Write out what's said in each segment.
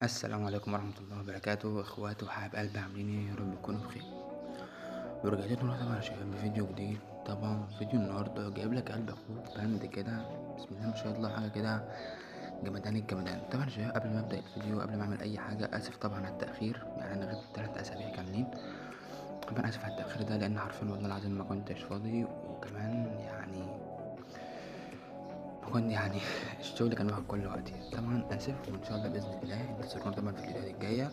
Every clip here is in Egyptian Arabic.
السلام عليكم ورحمة الله وبركاته. اخواتي وحبايب قلبي، عاملين ايه؟ يا رب تكونوا بخير. ورجعت لكم طبعا يا شباب بفيديو جديد. طبعا فيديو النهارده جايب لك قلب اخوك band كده، بسم الله ما شاء الله، حاجة كده جمدان الجمدان. طبعا يا شباب قبل ما ابدا الفيديو، قبل ما اعمل اي حاجة، اسف طبعا على التاخير، يعني انا غبت 3 اسابيع كاملين. طبعا اسف على التاخير ده لان حرفيا والله العظيم ما كنتش فاضي، وكمان يعني كنت يعني الشغل كان واخد كل وقتي. طبعا اسف، وان شاء الله باذن الله انتظرونا طبعا في الفيديوهات الجاية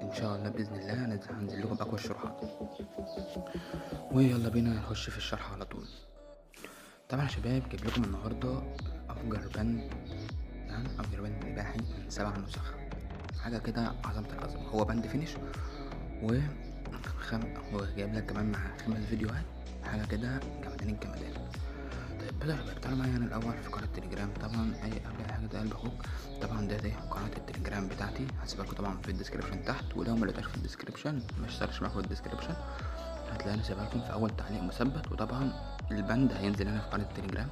ان شاء الله باذن الله هنزل لكم اقوى الشروحات. ويلا بينا نخش في الشرح على طول. طبعا يا شباب جايب لكم النهارده افجر band، تمام، افجر band اباحي من 7 نسخ، حاجة كده عظمه العظمة. هو band finish وجايب لك كمان مع 5 فيديوهات، حاجة كده جمدان الجمدان. طيب بصوا يا شباب، تعالوا معايا انا الاول في قناة التليجرام. طبعا اي قبل حاجة ده قلب اخوك، طبعا ده قناة التليجرام بتاعتي، هسيبها لكم طبعا في ال description تحت، ولو ما لقيتهاش في ال description مش search معاكم في ال description، هتلاقيني سايبها لكم في اول تعليق مثبت. وطبعا ال band هينزل هنا في قناة التليجرام،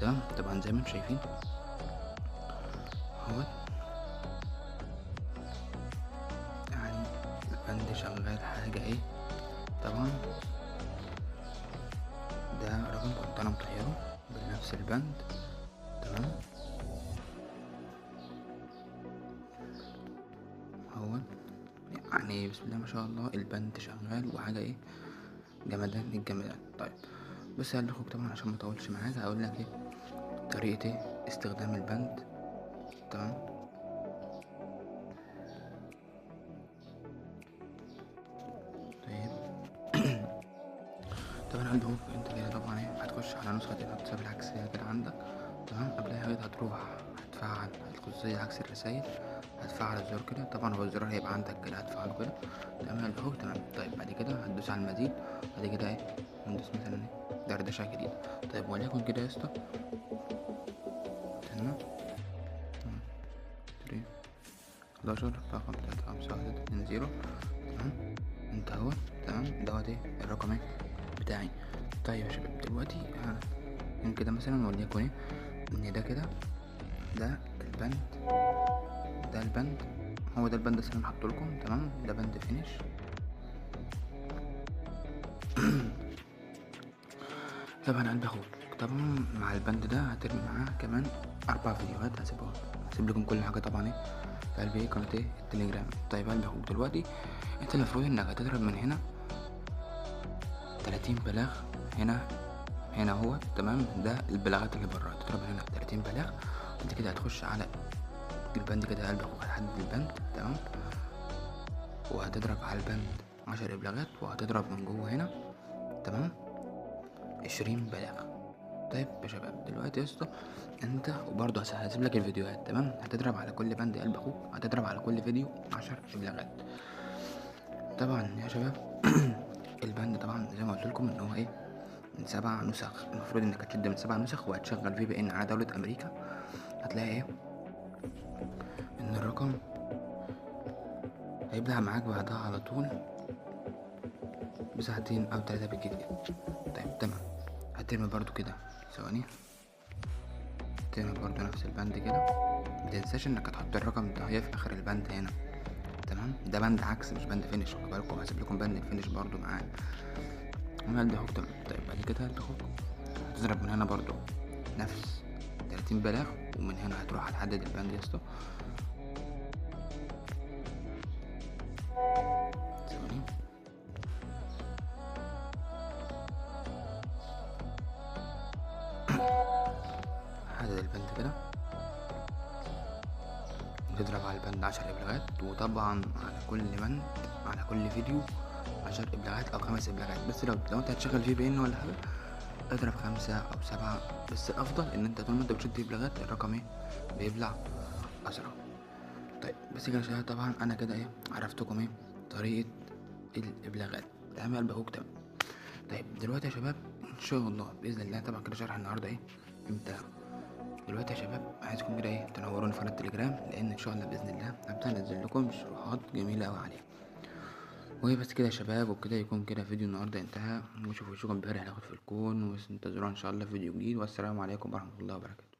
تمام. طبعا زي ما انتم شايفين اهوت، يعني ال band شغال حاجة ايه. طبعا ده رقم كنت انا مطيره بنفس ال band، تمام. اهو يعني بسم الله ما شاء الله ال band شغال وحاجه ايه جمدان الجمدان. طيب بس يا اخوك طبعا عشان ما اطولش معاك هقول لك ايه طريقه ايه استخدام ال band، تمام. طيب طبعا قلب اخوك انت كده طبعا ايه هتخش على نسخة الواتساب العكسية كده عندك، تمام. قبل اي حاجة هتروح هتفعل الخصوصية عكس الرسايل، هتفعل الزرار كده، طبعا هو الزرار هيبقى عندك كده هتفعله كده، تمام يا قلب اخوك، تمام. طيب بعد كده هتدوس على المزيد، بعد كده ايه هندوس مثلا ايه دردشة جديدة. طيب وليكن كده يا اسطى، استنى 3 11 4 5 3 5 1 2 0، تمام. انت اهو، تمام، دوت ايه الرقم ايه بتاعي. طيب يا شباب دلوقتي هن كده مثلا وليكن ايه ان ده كده ده ال band، ده ال band، هو ده ال band اللي انا حاطه لكم، تمام. ده band finish. طبعا قلب اخوك طبعا مع ال band ده هترمي معاه كمان 4 فيديوهات، هسيبهم هسيب لكم كل حاجة طبعا ايه في قلب ايه قناة ايه التليجرام. طيب قلب اخوك دلوقتي انت المفروض انك هتضرب من هنا 30 بلاغ، هنا هنا اهو، تمام. ده البلاغات اللي بره، هتضرب هنا 30 بلاغ. انت كده هتخش على ال band كده قلب اخوك، هتحدد ال band، تمام، وهتضرب على ال band 10 ابلاغات، وهتضرب من جوه هنا، تمام، 20 بلاغ. طيب يا شباب دلوقتي يا اسطى انت وبرضه هسيب لك الفيديوهات، تمام. هتضرب على كل band قلب اخوك، هتضرب على كل فيديو 10 ابلاغات. طبعا يا شباب ال band طبعا زي ما قلت لكم ان هو ايه من 7 نسخ، المفروض انك هتشد من 7 نسخ وهتشغل VPN على دولة امريكا. هتلاقي ايه ان الرقم هيبدأ معاك بعدها على طول بساعتين او 3 بالكتير. طيب تمام، هترمي برضو كده ثواني، ترمي برضو نفس ال band كده، متنساش انك هتحط الرقم ده هي في اخر ال band هنا، تمام. ده band عكس مش band finish، خد بالكم هسيب لكم band ال finish برضو معاه. قلب اخوك، تمام. طيب بعد كده قلب اخوك هتضرب من هنا برضو نفس 30 بلاغ، ومن هنا هتروح هتحدد ال band يا اسطى، ثواني. حدد ال band كده، تضرب على ال band 10 ابلاغات، وطبعا على كل band على كل فيديو 10 ابلاغات او 5 ابلاغات. بس لو انت هتشغل VPN ولا حاجة اضرب 5 او 7، بس الافضل ان انت طول ما انت بتشد ابلاغات الرقم ايه بيبلع اسرع. طيب بس كده يا شباب، طبعا انا كده ايه عرفتكم ايه طريقه الابلاغات، تمام يا قلب اخوك، تمام. طيب دلوقتي يا شباب ان شاء الله باذن الله طبعا كده شرح النهارده ايه انتهى. دلوقتي يا شباب عايزكم كده ايه تنوروني في قناة التليجرام، لان ان شاء الله باذن الله هبدا انزل لكم شروحات جميلة قوي عليها. وبس كده يا شباب، وبكده يكون كده فيديو النهارده انتهى، ونشوف وشكم بخير هناخد في الكون، وانتظرونا ان شاء الله فيديو جديد، والسلام عليكم ورحمة الله وبركاته.